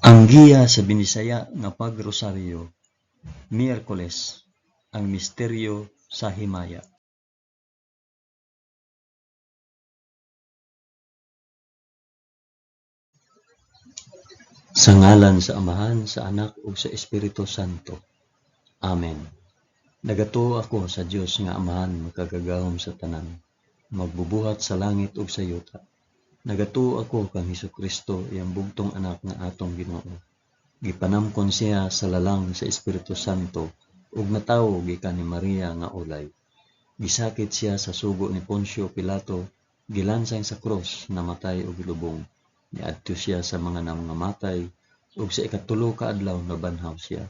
Ang giya sa Binisaya nga Pagrosaryo, Miyerkules, ang misteryo sa himaya. Sa ngalan sa Amahan, sa Anak ug sa Espiritu Santo. Amen. Nagatuo ako sa Dios nga Amahan makagagahom sa tanan, magbubuhat sa langit ug sa yuta. Nagatuo ako kang Hesukristo, iyang bugtong anak nga atong Ginoo. Gipanamkon siya sa lalang sa Espiritu Santo ug natawo gikan ni Maria nga ulay. Gisakit siya sa sugo ni Poncio Pilato, gilansang sa krus, namatay ug gilubong. Niadto siya sa mga nangamatay ug sa ikatulo ka adlaw nabanhaw siya.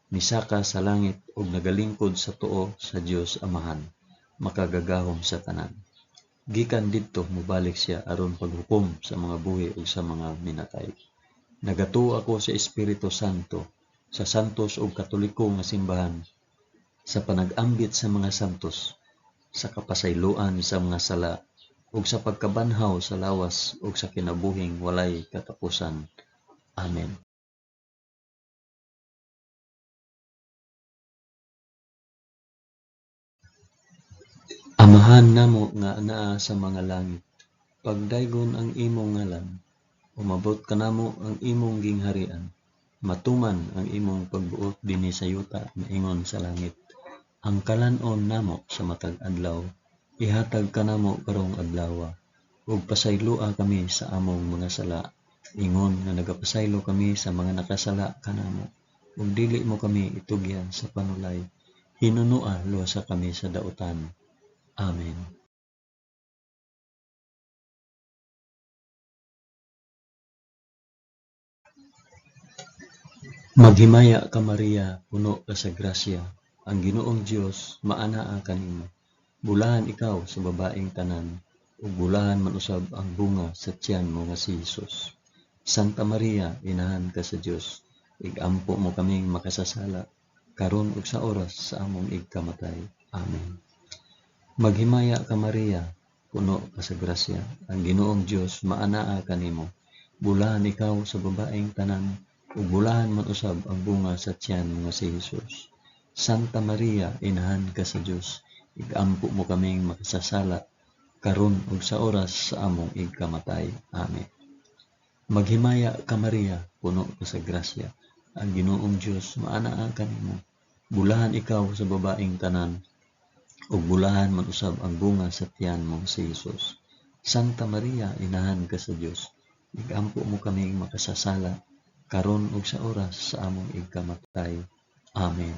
Misaka sa langit ug nagalingkod sa tuo sa Dios Amahan, makagagahom sa tanan. Gikan didto mobalik siya aron paghukom sa mga buhi ug sa mga minatay. Nagatuo ako sa Espiritu Santo, sa santos ug katoliko nga simbahan, sa panag-ambit sa mga santos, sa kapasayloan sa mga sala, ug sa pagkabanhaw sa lawas ug sa kinabuhing walay katapusan. Amen. Amahan namo nga anaa sa mga langit, pagdaygon ang imong ngalan, umabot kanamo ang imong gingharian, matuman ang imong pagbuot dinhi sa yuta maingon sa langit. Ang kalan-on namo sa matag adlaw ihatag kanamo karong adlawa, ug pasayloa kami sa among mga sala, ingon nga nagapasaylo kami sa mga nakasala kanamo, ug dili mo kami itugyan sa panulay, hinunoa luwasa kami sa dautan. Amen. Maghimaya ka Maria, puno ka sa grasya, ang Ginoong Dios maanaa kanimo. Bulahan ikaw sa babaeng tanan, ug bulahan man usab ang bunga sa tiyan mo nga si Hesus. Santa Maria, inahan ka sa Dios, ig-ampo mo kaming makasasala, karon ug sa oras sa among igkamatay. Amen. Maghimaya ka Maria, puno ka sa grasya, ang Ginoong Dios maanaa kanimo. Bulahan ikaw sa babaeng tanan, ug bulahan man usab ang bunga sa tiyan mo nga si Hesus. Santa Maria, inahan ka sa Dios, ig-ampo mo kaming makasasala, karon ug sa oras sa among igkamatay. Amen. Maghimaya ka Maria, puno ka sa grasya, ang Ginoong Dios maanaa kanimo. Bulahan ikaw sa babaeng tanan, ug bulahan man usab ang bunga sa tiyan mo si Hesus. Santa Maria, inahan ka sa Dios, ig-ampo mo kaming makasasala, karon ug sa oras sa among igkamatay. Amen.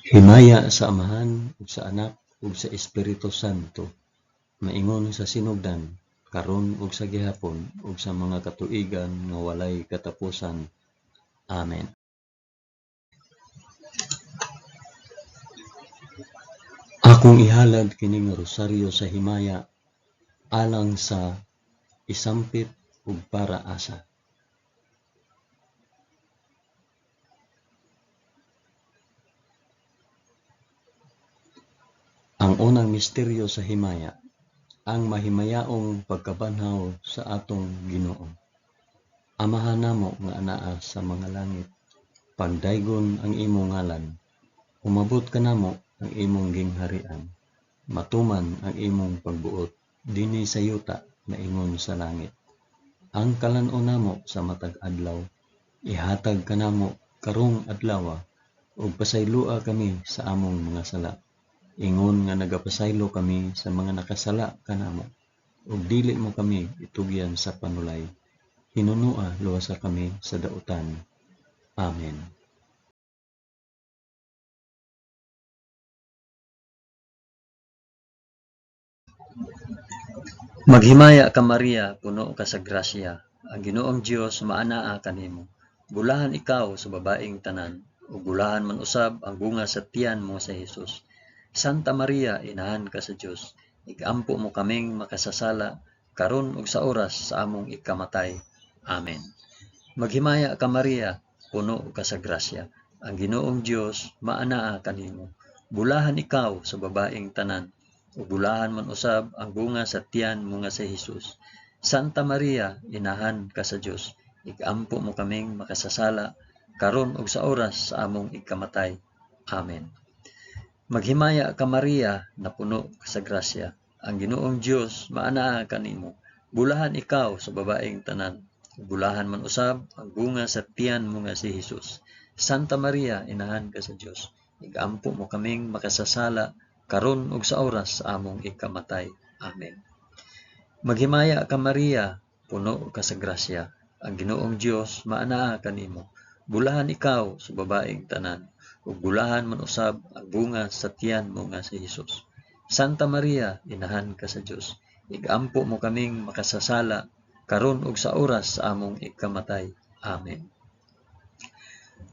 Himaya sa Amahan ug sa Anak ug sa Espiritu Santo, maingon sa sinugdan, karon ug sa gihapon ug sa mga katuigan nga walay katapusan. Amen. Akong ihalad kining rosaryo sa himaya alang sa isampit ug para asa. Ang unang misteryo sa himaya, ang mahimayaong pagkabanhaw sa atong Ginoo. Amahan namo nga anaa sa mga langit, pagdaygon ang imong ngalan, umabot kanamo ang imong gingharian, matuman ang imong pagbuot dinhi sa yuta maingon sa langit. Ang kalan-on namo sa matag adlaw, ihatag kanamo karong adlawa, ug pasayloa kami sa among mga sala, ingon nga nagapasaylo kami sa mga nakasala kanamo, ug dili mo kami itugyan sa panulay, hinunoa luwasa kami sa dautan. Amen. Maghimaya ka Maria, puno ka sa grasya, ang Ginoong Dios maanaa kanimo. Bulahan ikaw sa babaeng tanan, ug bulahan man usab ang bunga sa tiyan mo sa Hesus. Santa Maria, inahan ka sa Dios, ig-ampo mo kaming makasasala, karon ug sa oras sa among ikamatay. Amen. Maghimaya ka Maria, puno ka sa grasya, ang Ginoong Dios maanaa kanimo. Bulahan ikaw sa babaeng tanan, ug bulahan man usab ang bunga sa tiyan mo nga si Hesus. Santa Maria, inahan ka sa Dios, igampo mo kaming makasasala, karon ug sa oras sa among igkamatay. Amen. Maghimaya ka Maria, napuno ka sa grasya. Ang Ginoong Dios maanaa kanimo. Bulahan ikaw sa babaeng tanan, ug bulahan man usab ang bunga sa tiyan mo nga si Hesus. Santa Maria, inahan ka sa Dios, igampo mo kaming makasasala, karon ug sa oras sa among ikamatay. Amen. Maghimaya ka Maria, puno ka sa grasya. Ang Ginoong Dios maanaa kanimo. Bulahan ikaw sa babaeng tanan, ug bulahan man usab ang bunga sa tiyan mo nga si Hesus. Santa Maria, inahan ka sa Dios, igampo mo kaming makasasala, karon ug sa oras sa among ikamatay. Amen.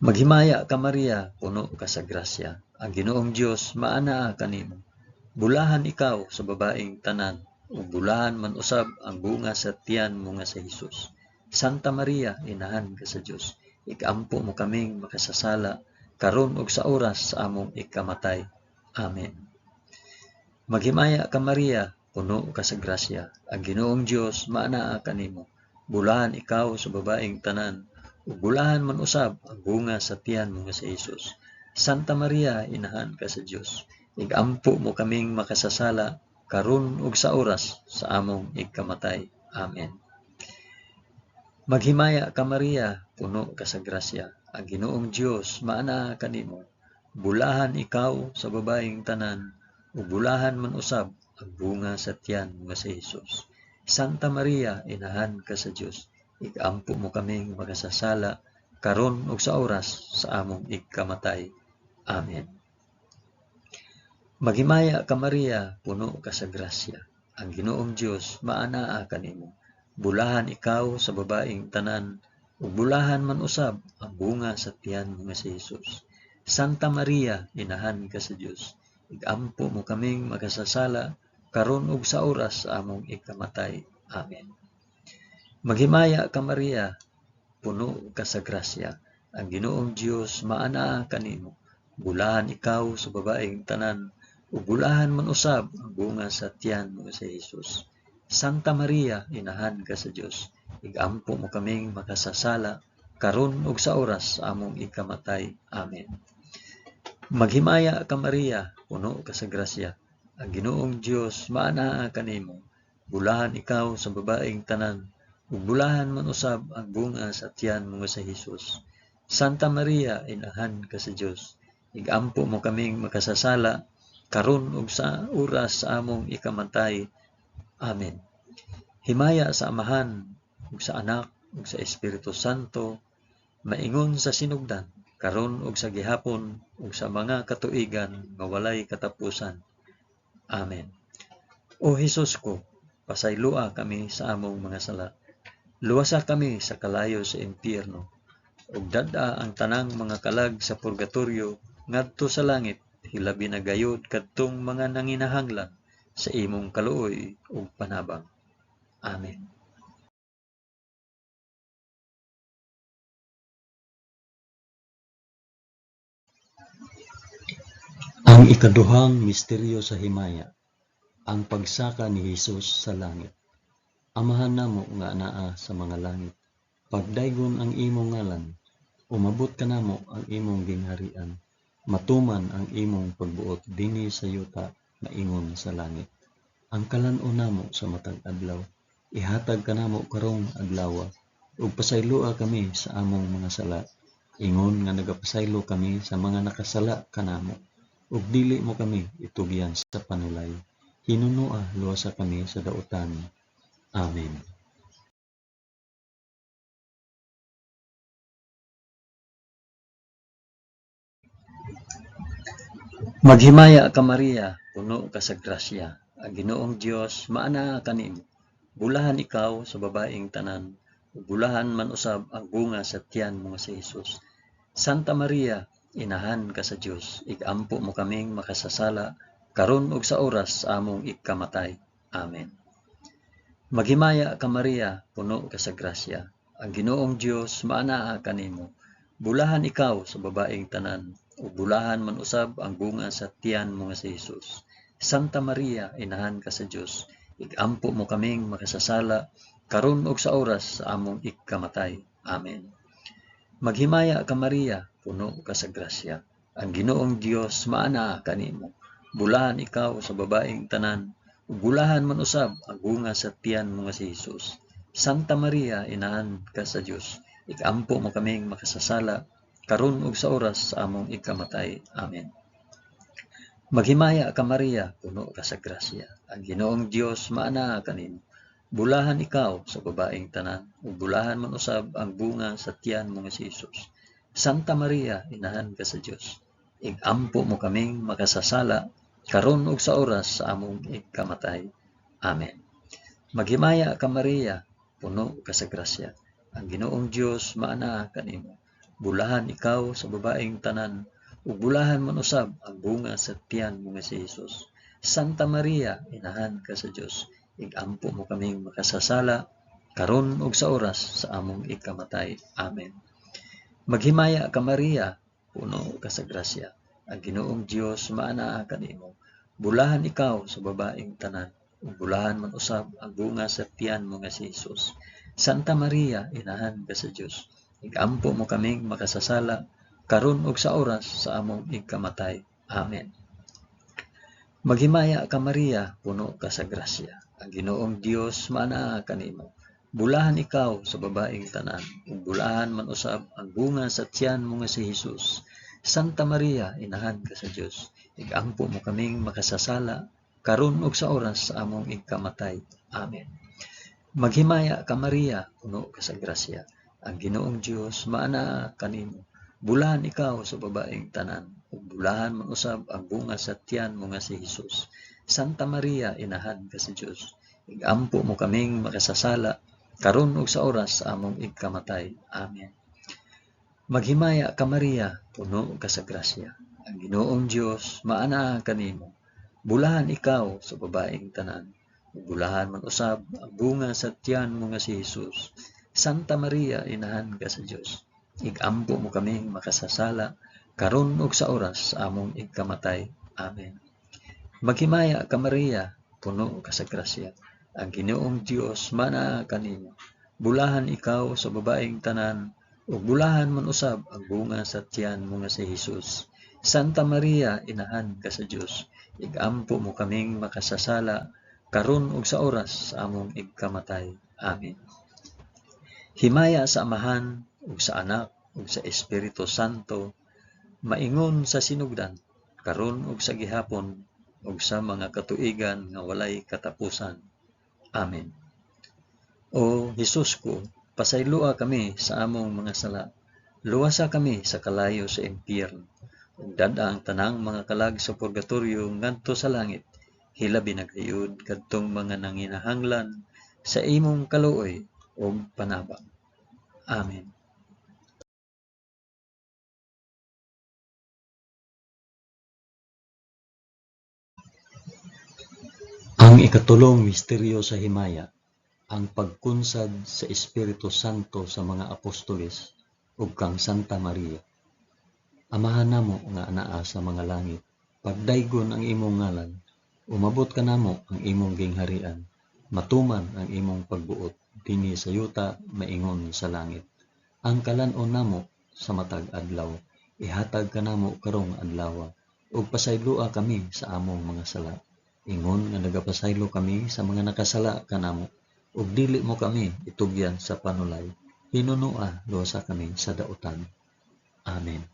Maghimaya ka Maria, puno ka sa grasya. Ang Ginoong Dios maanaa kanimo. Bulahan ikaw sa babaeng tanan, ug bulahan man usab ang bunga sa tiyan mo nga si Hesus. Santa Maria, inahan ka sa Dios, igampo mo kaming makasasala, karon ug sa oras sa among ikamatay. Amen. Maghimaya ka Maria, puno ka sa grasya. Ang Ginoong Dios maanaa kanimo. Bulahan ikaw sa babaeng tanan, ug bulahan man usab ang bunga sa tiyan mo nga si Hesus. Santa Maria, inahan ka sa Dios, igampo mo kaming makasasala, karon ug sa oras sa among ikamatay. Amen. Maghimaya ka Maria, puno ka sa grasya. Ang Ginoong Dios maanaa kanimo. Bulahan ikaw sa babaeng tanan, ug bulahan man usab ang bunga sa tiyan mo nga si Hesus. Santa Maria, inahan ka sa Dios, igampo mo kaming makasasala, karon ug sa oras sa among ikamatay. Amen. Maghimaya ka Maria, puno ka sa grasya. Ang Ginoong Dios maanaa kanimo. Bulahan ikaw sa babaeng tanan, ug bulahan man usab ang bunga sa tiyan mo nga si Hesus. Santa Maria, inahan ka sa Dios, igampo mo kaming makasasala, karon ug sa oras sa among ikamatay. Amen. Maghimaya ka Maria, puno ka sa grasya. Ang Ginoong Dios maanaa kanimo. Bulahan ikaw sa babaeng tanan, ug bulahan man usab ang bunga sa tiyan mo nga si Hesus. Santa Maria, inahan ka sa Dios, igampo mo kaming makasasala, karon ug sa oras sa among ikamatay. Amen. Maghimaya ka Maria, puno ka sa grasya. Ang Ginoong Dios maanaa kanimo. Bulahan ikaw sa babaeng tanan, ug bulahan man usab ang bunga sa tiyan mo nga si Hesus. Santa Maria, inahan ka sa Dios, igampo mo kaming makasasala, karon ug sa oras sa among ikamatay. Amen. Himaya sa Amahan, ug sa Anak, ug sa Espiritu Santo, maingon sa sinugdan, karon ug sa gihapon, ug sa mga katuigan nga walay katapusan. Amen. O Hesus ko, pasayloa kami sa among mga sala. Luwasa kami sa kalayo sa impyerno, ug dad-a ang tanang mga kalag sa purgatorio ngadto sa langit, hilabi na gayod kadtong mga nanginahanglan sa imong kaluoy ug panabang. Amen. Ang ikaduhang misteryo sa himaya, ang pagsaka ni Hesus sa langit. Amahan namo nga anaa sa mga langit, pagdaygon ang imong ngalan, umabot kanamo ang imong gingharian, matuman ang imong pagbuot dinhi sa yuta maingon sa langit. Ang kalan-on namo sa matag adlaw, ihatag kanamo karong adlawa, ug pasayloa kami sa among mga sala, ingon nga nagapasaylo kami sa mga nakasala kanamo, ug dili mo kami itugyan sa panulay. Hinunoa luwasa kami sa dautan. Amen. Maghimaya ka Maria, puno ka sa grasya. Ang Ginoong Dios maanaa kanimo. Bulahan ikaw sa babaeng tanan, ug bulahan man usab ang bunga sa tiyan mo nga si Hesus. Santa Maria, inahan ka sa Dios, igampo mo kaming makasasala, karon ug sa oras sa among ikamatay. Amen. Maghimaya ka Maria, puno ka sa grasya. Ang Ginoong Dios maanaa kanimo. Bulahan ikaw sa babaeng tanan, ug bulahan man usab ang bunga sa tiyan mo nga si Hesus. Santa Maria, inahan ka sa Dios, igampo mo kaming makasasala, karon ug sa oras sa among ikamatay. Amen. Maghimaya ka Maria, puno ka sa grasya. Ang Ginoong Dios maanaa kanimo. Bulahan ikaw sa babaeng tanan, ug bulahan man usab ang bunga sa tiyan mo nga si Hesus. Santa Maria, inahan ka sa Dios, igampo mo kaming makasasala, karon ug sa oras sa among ikamatay. Amen. Maghimaya ka Maria, puno ka sa grasya. Ang Ginoong Dios maanaa kanimo. Bulahan ikaw sa babaeng tanan, ug bulahan man usab ang bunga sa tiyan mo nga si Hesus. Santa Maria, inahan ka sa Dios, igampo mo kaming makasasala, karon ug sa oras sa among ikamatay. Amen. Maghimaya ka Maria, puno ka sa grasya. Ang Ginoong Dios maanaa kanimo. Bulahan ikaw sa babaeng tanan, ug bulahan man usab ang bunga sa tiyan mo nga si Hesus. Santa Maria, inahan ka sa Dios, igampo mo kaming makasasala, karon ug sa oras sa among ikamatay. Amen. Maghimaya ka Maria, puno ka sa grasya. Ang Ginoong Dios maanaa kanimo. Bulahan ikaw sa babaeng tanan, ug bulahan man usab ang bunga sa tiyan mo nga si Hesus. Santa Maria, inahan ka sa Dios, igampo mo kaming makasasala, karon ug sa oras sa among ikamatay. Amen. Maghimaya ka Maria, puno ka sa grasya. Ang Ginoong Dios maanaa kanimo. Bulahan ikaw sa babaeng tanan, ug bulahan man usab ang bunga sa tiyan mo nga si Hesus. Santa Maria, inahan ka sa Dios, igampo mo kaming makasasala, karon ug sa oras sa among ikamatay. Amen. Maghimaya ka Maria, puno ka sa grasya. Ang Ginoong Dios maanaa kanimo. Bulahan ikaw sa babaeng tanan, ug bulahan man usab ang bunga sa tiyan mo nga si Hesus. Santa Maria, inahan ka sa Dios, igampo mo kaming makasasala, karon ug sa oras sa among ikamatay. Amen. Maghimaya ka Maria, puno ka sa grasya. Ang Ginoong Dios maanaa kanimo. Bulahan ikaw sa babaeng tanan, ug bulahan man usab ang bunga sa tiyan mo nga si Hesus. Santa Maria, inahan ka sa Dios, igampo mo kaming makasasala, karon ug sa oras sa among ikamatay. Amen. Maghimaya ka Maria, puno ka sa grasya. Ang Ginoong Dios maanaa kanimo. Bulahan ikaw sa babaeng tanan, ug bulahan man usab ang bunga sa tiyan mo nga si Hesus. Santa Maria, inahan ka sa Dios, igampo mo kaming makasasala, karon ug sa oras sa among ikamatay. Amen. Himaya sa Amahan, ug sa Anak, ug sa Espiritu Santo, maingon sa sinugdan, karon ug sa gihapon, ug sa mga katuigan nga walay katapusan. Amen. O Hesus ko, pasayloa kami sa among mga sala. Luwasa kami sa kalayo sa impyerno. Ug dad-a ang tanang mga kalag sa purgatorio ngadto sa langit. Hilabi na gayud kadtong mga nanginahanglan sa imong kaluoy ug panabang. Amen. Ang ikatulong misteryo sa himaya, ang pagkunsad sa Espiritu Santo sa mga apostoles ug kang Santa Maria. Amahan namo nga anaa sa mga langit, pagdaygon ang imong ngalan, umabot kanamo ang imong gingharian, matuman ang imong pagbuot dinhi sa yuta maingon sa langit. Ang kalan-on namo sa matag adlaw, ihatag kanamo karong adlaw, ug pasayloa kami sa among mga sala. Ingon nga nagapasaylo kami sa mga nakasala kanamo, ug dili mo kami itugyan sa panulay. Hinunua, luwasa kami sa dautan. Amen.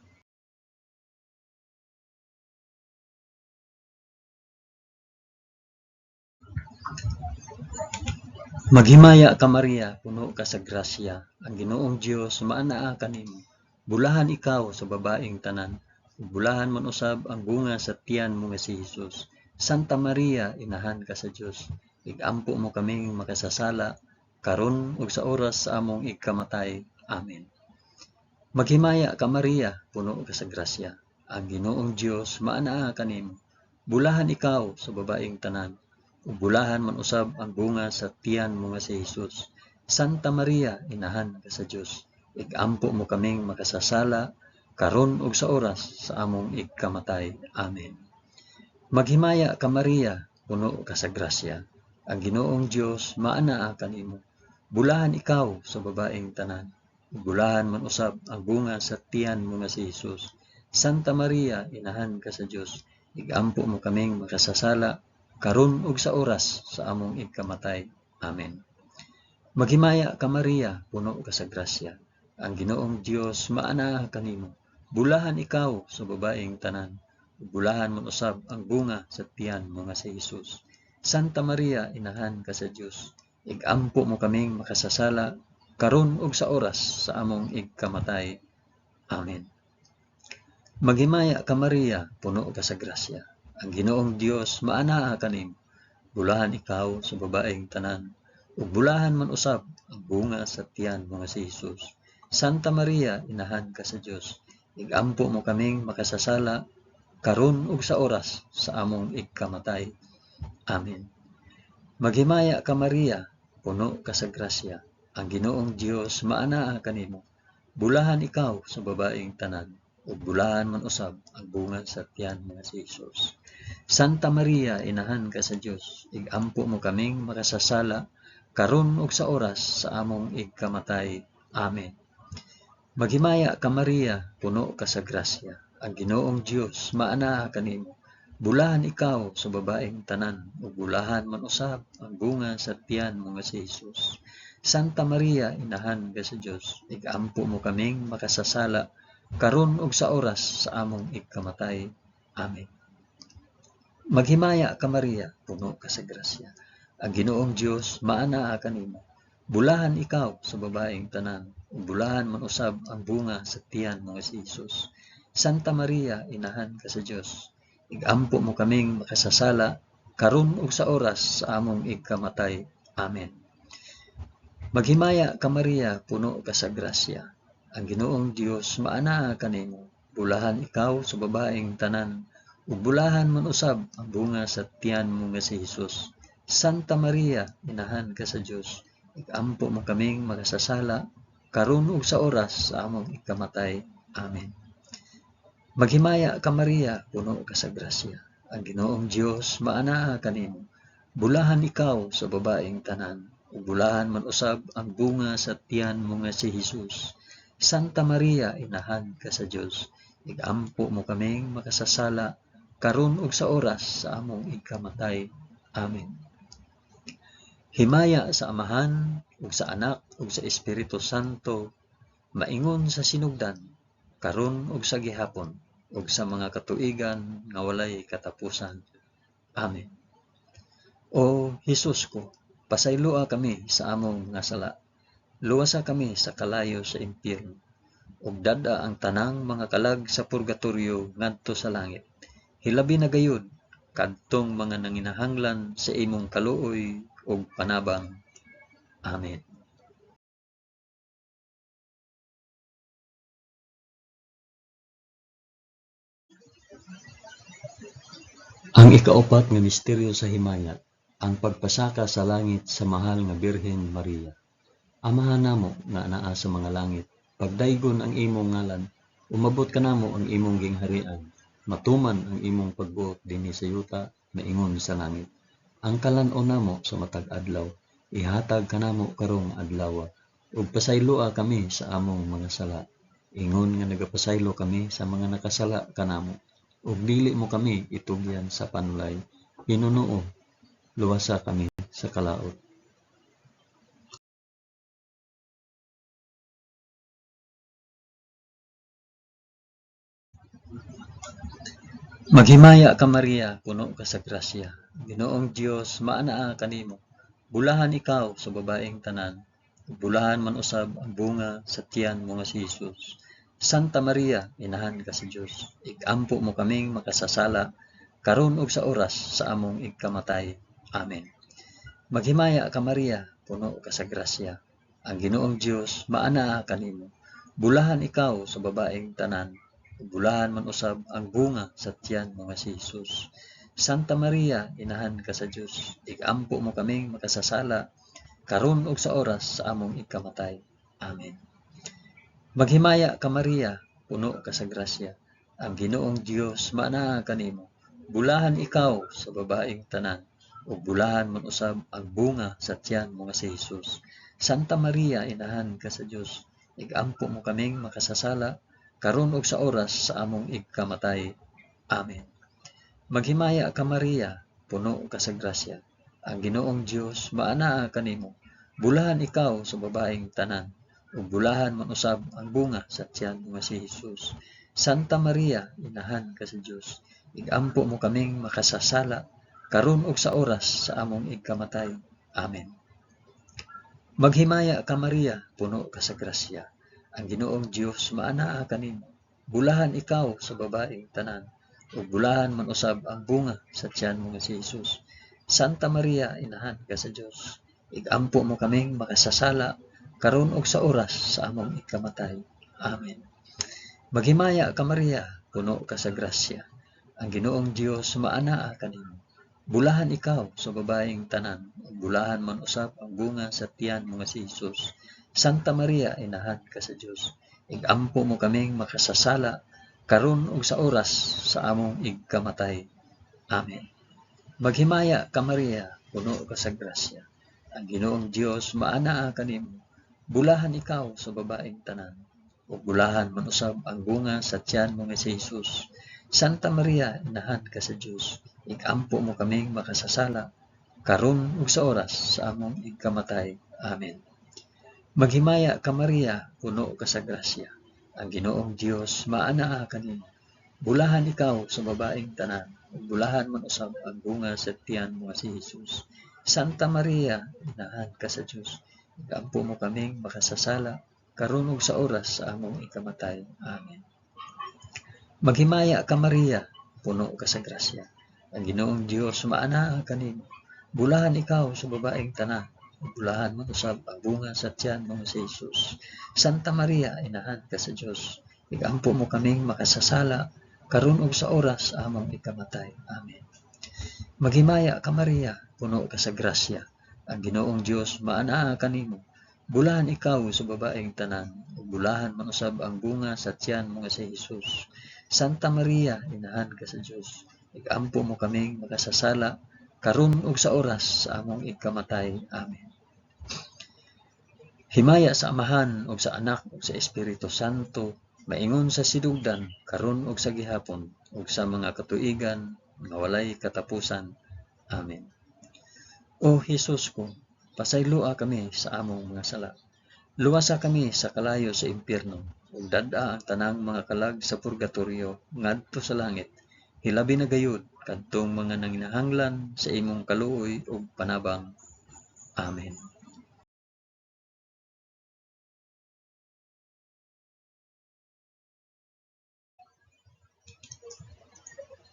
Maghimaya ka Maria, puno ka sa grasya. Ang Ginoong Dios maanaa kanimo. Bulahan ikaw sa babaeng tanan, ug bulahan man usab ang bunga sa tiyan mo nga si Hesus. Santa Maria, inahan ka sa Dios, igampo mo kaming makasasala, karon ug sa oras sa among ikamatay. Amen. Maghimaya ka Maria, puno ka sa grasya. Ang Ginoong Dios maanaa kanimo. Bulahan ikaw sa babaeng tanan, ug bulahan man usab ang bunga sa tiyan mo nga si Hesus. Santa Maria, inahan ka sa Dios, igampo mo kaming makasasala, karon ug sa oras sa among ikamatay. Amen. Maghimaya ka Maria, puno ka sa grasya. Ang Ginoong Dios maanaa kanimo. Bulahan ikaw sa babaeng tanan. Bulahan man usab ang bunga sa tiyan mo nga si Hesus. Santa Maria, inahan ka sa Dios, igampo mo kaming makasasala karon ug sa oras sa among igkamatay. Amen. Maghimaya ka Maria, puno ka sa grasya. Ang Ginoong Dios maanaa kanimo. Bulahan ikaw sa babaeng tanan. Bulahan man usab ang bunga sa tiyan mo nga si Hesus. Santa Maria, inahan ka sa Dios, igampo mo kaming makasasala karon ug sa oras sa among igkamatay. Amen. Maghimaya ka Maria, puno ka sa grasya. Ang Ginoong Dios maanaa kanimo. Bulahan ikaw sa babaeng tanan, ug bulahan man usab ang bunga sa tiyan mo nga si Hesus. Santa Maria, inahan ka sa Dios, igampo mo kaming makasasala karon ug sa oras sa among igkamatay. Amen. Maghimaya ka Maria, puno ka sa grasya. Ang Ginoong Dios maanaa kanimo. Bulahan ikaw sa babaeng tanan, ug bulahan man usab ang bunga sa tiyan mo nga si Hesus. Santa Maria, inahan ka sa Dios, igampo mo kaming makasasala karon ug sa oras sa among igkamatay. Amen. Maghimaya ka Maria, puno ka sa grasya. Ang Ginoong Dios maanaa kanimo. Bulahan ikaw sa babaeng tanan, ug bulahan man usab ang bunga sa tiyan mo nga si Hesus. Santa Maria, inahan ka sa Dios, igampo mo kaming makasasala karon ug sa oras sa among igkamatay. Amen. Maghimaya ka Maria, puno ka sa grasya. Ang Ginoong Dios maanaa kanimo. Bulahan ikaw sa babaeng tanan, ug bulahan man usab ang bunga sa tiyan mo nga si Hesus. Santa Maria, inahan ka sa Dios, igampo mo kaming makasasala karon ug sa oras sa among igkamatay. Amen. Maghimaya ka Maria, puno ka sa grasya. Ang Ginoong Dios maanaa kanimo. Bulahan ikaw sa babaeng tanan, ug bulahan man usab ang bunga sa tiyan mo nga si Hesus. Santa Maria, inahan ka sa Dios, igampo mo kaming makasasala karon ug sa oras sa among igkamatay. Amen. Maghimaya ka Maria, puno ka sa grasya. Ang Ginoong Dios maanaa kanimo. Bulahan ikaw sa babaeng tanan, ug bulahan man usab ang bunga sa tiyan mo nga si Hesus. Santa Maria, inahan ka sa Dios, igampo mo kaming makasasala karon ug sa oras sa among igkamatay. Amen. Himaya sa Amahan ug sa Anak ug sa Espiritu Santo, maingon sa sinugdan, karon ug sa gihapon, ug sa mga katuigan nga walay katapusan. Amen. O Hesus ko, pasayloa kami sa among mga sala. Luwasa kami sa kalayo sa impyerno, ug dad-a ang tanang mga kalag sa purgatorio ngadto sa langit. Hilabi na gayud kadtong mga nanginahanglan sa imong kaluoy ug panabang. Amen. Ang ikaupat nga misteryo sa himaya, ang pagpasaka sa langit sa mahal nga Birhen Maria. Amahan namo nga anaa sa mga langit, pagdaygon ang imong ngalan, umabot kanamo ang imong gingharian, matuman ang imong pagbuot dinhi sa yuta maingon sa langit. Ang kalan-on namo sa matag adlaw, ihatag kanamo karong adlaw, ug pasayloa kami sa among mga sala, ingon nga nagapasaylo kami sa mga nakasala kanamo. Ug dili mo kami itugyan sa panulay, hinunuo, luwasa kami sa kalaot. Maghimaya ka Maria, puno ka sa grasya. Ginoong Dios maanaa kanimo. Bulahan ikaw sa babaeng tanan, ug bulahan man usab ang bunga sa tiyan mo nga si Hesus. Santa Maria, inahan ka sa Dios, igampo mo kaming makasasala karon ug sa oras sa among igkamatay. Amen. Maghimaya ka Maria, puno ka sa grasya. Ang Ginoong Dios maanaa kanimo. Bulahan ikaw sa babaeng tanan, ug bulahan man usab ang bunga sa tiyan mo nga si Hesus. Santa Maria, inahan ka sa Dios, igampo mo kaming makasasala karon ug sa oras sa among igkamatay. Amen. Maghimaya ka Maria, puno ka sa grasya. Ang Ginoong Dios maanaa kanimo. Bulahan ikaw sa babaeng tanan, ug bulahan man usab ang bunga sa tiyan mo nga si Hesus. Santa Maria, inahan ka sa Dios, igampo mo kaming makasasala, karon ug sa oras sa among igkamatay. Amen. Maghimaya ka Maria, puno ka sa grasya. Ang Ginoong Dios maanaa kanimo. Bulahan ikaw sa babaeng tanan, ug bulahan man usab ang bunga sa tiyan mo nga si Hesus. Santa Maria, inahan ka sa Dios, igampo mo kaming makasasala, karon ug sa oras sa among igkamatay. Amen. Maghimaya ka Maria, puno ka sa grasya. Ang Ginoong Dios maanaa kanimo. Bulahan ikaw sa babaeng tanan, ug bulahan man usab ang bunga sa tiyan mo nga si Hesus. Santa Maria, inahan ka sa Dios, igampo mo kaming makasasala, karon ug sa oras sa among ikamatay. Amen. Maghimaya ka Maria, puno ka sa grasya. Ang Ginoong Dios maanaa kanimo. Bulahan ikaw sa babaeng tanan, ug bulahan man usab ang bunga sa tiyan mo nga si Hesus. Santa Maria, inahan ka sa Dios, igampo mo kaming makasasala, karon ug sa oras sa among igkamatay. Amen. Maghimaya ka Maria, puno ka sa grasya. Ang Ginoong Dios maanaa kanimo. Bulahan ikaw sa babaeng tanan, ug bulahan man usab ang bunga sa tiyan mo nga si Hesus. Santa Maria, inahan ka sa Dios, igampo mo kaming makasasala, karon ug sa oras sa among igkamatay. Amen. Maghimaya ka Maria, puno ka sa grasya. Ang Ginoong Dios maanaa kanimo. Bulahan ikaw sa babaeng tanan, ug bulahan man usab ang bunga sa tiyan mo nga si Hesus. Santa Maria, inahan ka sa Dios, igampo mo kaming makasasala, karon ug sa oras sa among ikamatay. Amen. Maghimaya ka Maria, puno ka sa grasya. Ang Ginoong Dios maanaa kanimo. Bulahan ikaw sa babaeng tanan, ug bulahan man usab ang bunga sa tiyan mo nga si Hesus. Santa Maria, inahan ka sa Dios, igampo mo kaming makasasala, karon ug sa oras sa among ikamatay. Amen. Maghimaya ka Maria, puno ka sa grasya. Ang Ginoong Dios maanaa kanimo. Bulahan ikaw sa babaeng tanan, ug bulahan man usab ang bunga sa tiyan mo nga si Hesus. Santa Maria, inahan ka sa Dios, igampo mo kaming makasasala, karon ug sa oras sa among ikamatay. Amen. Himaya sa Amahan ug sa Anak ug sa Espiritu Santo, maingon sa sidugdan, karon ug sa gihapon, ug sa mga katuigan nga walay katapusan. Amen. O Hesus ko, pasayloa kami sa among mga sala. Luwasa kami sa kalayo sa impyerno, ug dad-a ang tanang mga kalag sa purgatorio ngadto sa langit. Hilabi na gayud kadtong mga nanginahanglan sa imong kaluoy ug panabang. Amen.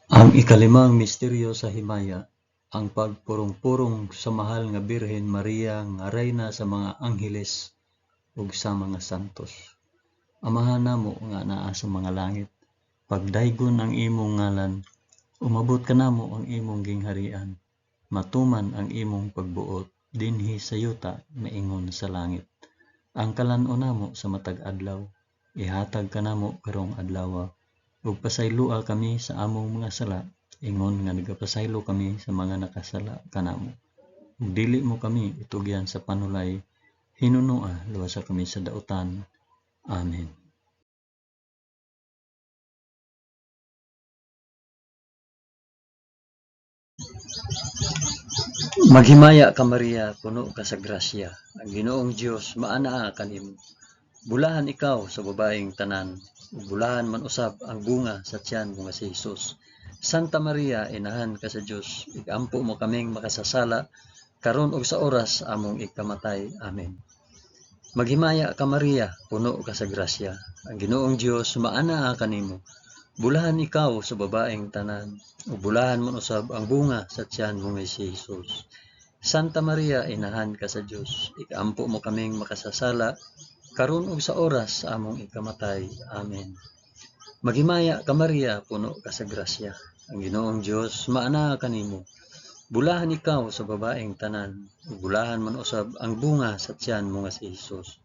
Ang ikalimang misteryo sa himaya, ang pagpurong-purong sa mahal nga Birhen Maria nga rayna sa mga angheles ug sa mga santos. Amahan namo nga naa sa mga langit, pagdaygon ang imong ngalan, umabot kanamo ang imong gingharian, matuman ang imong pagbuot dinhi sa yuta maingon sa langit. Ang kalan-on namo sa matag adlaw, ihatag kanamo karong adlawa, ug pasayloa kami sa among mga sala, ingon nga nagapasaylo kami sa mga nakasala kanamo. Ug dili mo kami itugyan sa panulay, hinunoa luwasa kami sa dautan. Amen. Maghimaya ka Maria, puno ka sa grasya. Ang Ginoong Dios maanaa kanimo. Bulahan ikaw sa babaeng tanan, ug bulahan man usab ang bunga sa tiyan mo nga si Hesus. Santa Maria, inahan ka sa Dios, igampo mo kaming makasasala, karon ug sa oras among ikamatay. Amen. Maghimaya ka Maria, puno ka sa grasya. Ang Ginoong Dios maanaa kanimo. Bulahan ikaw sa babaeng tanan, ug bulahan man usab ang bunga sa tiyan mo nga si Hesus. Santa Maria, inahan ka sa Dios, ikampo mo kaming makasasala, karon ug sa oras sa among ikamatay. Amen. Maghimaya ka Maria, puno ka sa grasya. Ang Ginoong Dios maanaa kanimo. Bulahan ikaw sa babaeng tanan, ug bulahan man usab ang bunga sa tiyan mo nga si Hesus.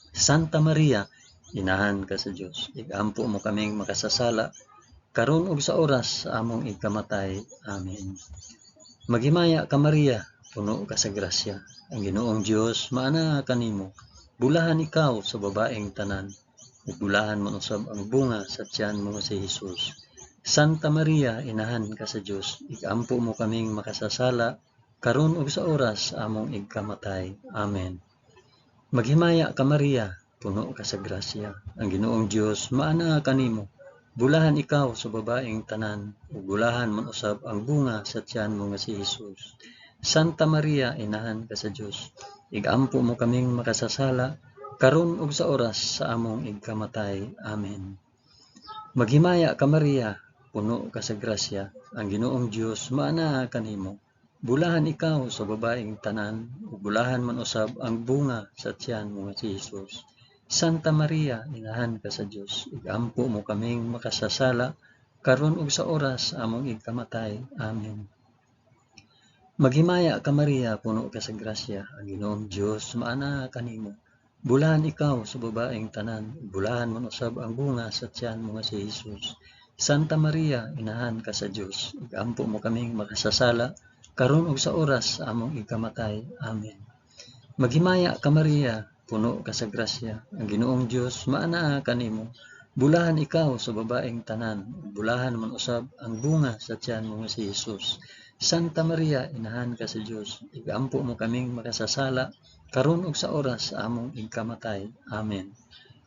Santa Maria, inahan ka sa Dios, igampo mo kaming makasasala, karon ug sa oras sa among ikamatay. Amen. Maghimaya ka Maria, puno ka sa grasya, ang Ginoong Dios maanaa kanimo. Bulahan ikaw sa babaeng tanan, ug bulahan man usab ang bunga sa tiyan mo nga si Hesus. Santa Maria, inahan ka sa Dios, igampo mo kaming makasasala, karon ug sa oras sa among igkamatay. Amen. Maghimaya ka Maria, puno ka sa grasya, ang Ginoong Dios maanaa kanimo. Bulahan ikaw sa babaeng tanan, ug bulahan man usab ang bunga sa tiyan mo nga si Hesus. Santa Maria, inahan ka sa Dios, igampo mo kaming makasasala, karon ug sa oras sa among igkamatay. Amen. Maghimaya ka Maria, puno ka sa grasya, ang Ginoong Dios maanaa kanimo. Bulahan ikaw sa babaeng tanan, ug bulahan man usab ang bunga sa tiyan mo nga si Hesus. Santa Maria, inahan ka sa Dios, igampo mo kaming makasasala, karon ug sa oras sa among igkamatay. Amen. Maghimaya ka Maria, puno ka sa grasya, ang Ginoong Dios maanaa kanimo. Bulahan ikaw sa babaeng tanan, ug bulahan man usab ang bunga sa tiyan mo nga si Hesus. Santa Maria, inahan ka sa Dios, igampo mo kaming makasasala, karon ug sa oras sa among ikamatay. Amen. Maghimaya ka Maria, puno ka sa grasya, ang Ginoong Dios maanaa kanimo. Bulahan ikaw sa babaeng tanan, ug bulahan man usab ang bunga sa tiyan mo nga si Hesus. Santa Maria, inahan ka sa Dios, igampo mo kaming makasasala, karon ug sa oras sa among igkamatay. Amen.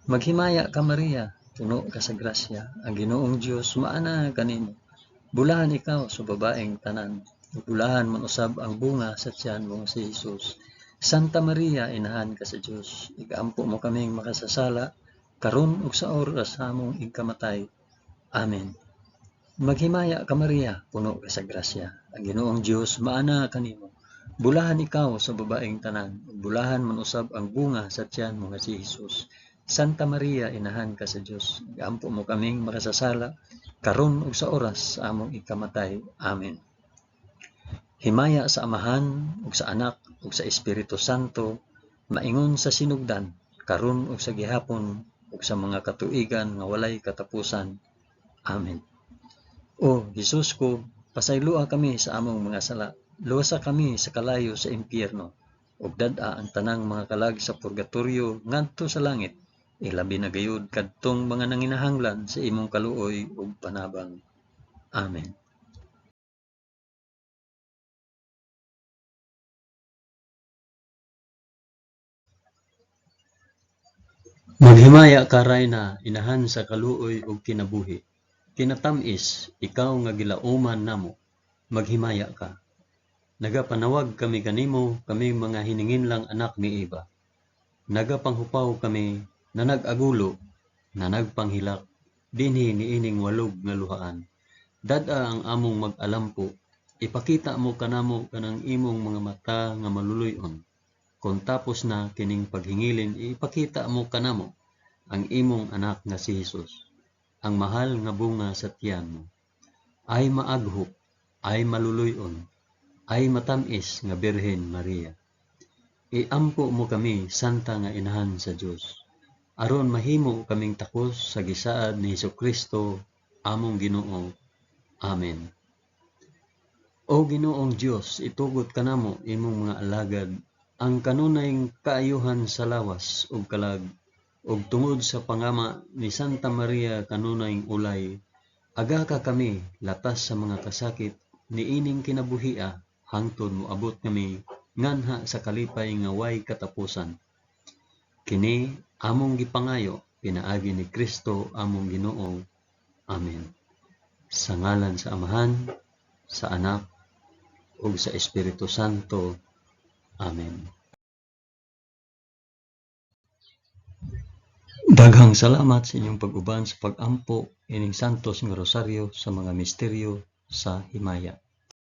Maghimaya ka Maria, puno ka sa grasya, ang Ginoong Dios maanaa kanimo. Bulahan ikaw sa babaeng tanan, ug bulahan man usab ang bunga sa tiyan mo nga si Hesus. Santa Maria, inahan ka sa Dios, igampo mo kaming makasasala, karon ug sa oras sa among igkamatay. Amen. Maghimaya ka Maria, puno ka sa grasya, ang Ginoong Dios maanaa kanimo. Bulahan ikaw sa babaeng tanan, ug bulahan man usab ang bunga sa tiyan mo nga si Hesus. Santa Maria, inahan ka sa Dios, igampo mo kaming makasasala, karon ug sa oras sa among ikamatay. Amen. Himaya sa Amahan ug sa Anak ug sa Espiritu Santo, maingon sa sinugdan, karon ug sa gihapon ug sa mga katuigan nga walay katapusan. Amen. O Hesus ko, pasayloa kami sa among mga sala, luwasa kami sa kalayo sa impyerno, ug dad-a ang tanang mga kalag sa purgatorio ngadto sa langit, ilabi na gayud kadtong mga nanginahanglan sa imong kaluoy ug panabang. Amen. Maghimaya ka Rayna, inahan sa kaluoy ug kinabuhi. Kinatam-is, ikaw nga gilauman namo, maghimaya ka. Nagapanawag kami kanimo, kaming mga hininginlang anak ni Eva. Nagapanghupaw kami, na nag-agulo, na nagpanghilak, dinhi niining walog nga luhaan. Dad-a ang among mag-alampo, ipakita mo kanamo kanang imong mga mata nga maluluy-on. Kung tapos na kining paghingilin, ipakita mo kanamo ang imong anak nga si Hesus, ang mahal nga bunga sa tiyan mo. Ay maaghop, ay maluluy-on, ay matam-is nga Birhen Maria. Iampo mo kami, Santa nga Inahan sa Dios, aron mahimo kaming takos sa gisaad ni Hesukristo among Ginoo. Amen. O Ginoong Dios, itugot kanamo imong mga alagad ang kanunay kaayuhan sa lawas ug kalag, ug tungod sa pangama ni Santa Maria kanunay ulay, agaka kami latas sa mga kasakit niining kinabuhia hangtod moabot kami nganha sa kalipay nga way katapusan. Kini among gipangayo pinaagi ni Kristo among Ginoo. Amen. Sa ngalan sa Amahan, sa Anak, ug sa Espiritu Santo. Amen. Daghang salamat sa inyong pag-uban sa pag-ampo ining Santos nga Rosaryo sa mga misteryo sa himaya.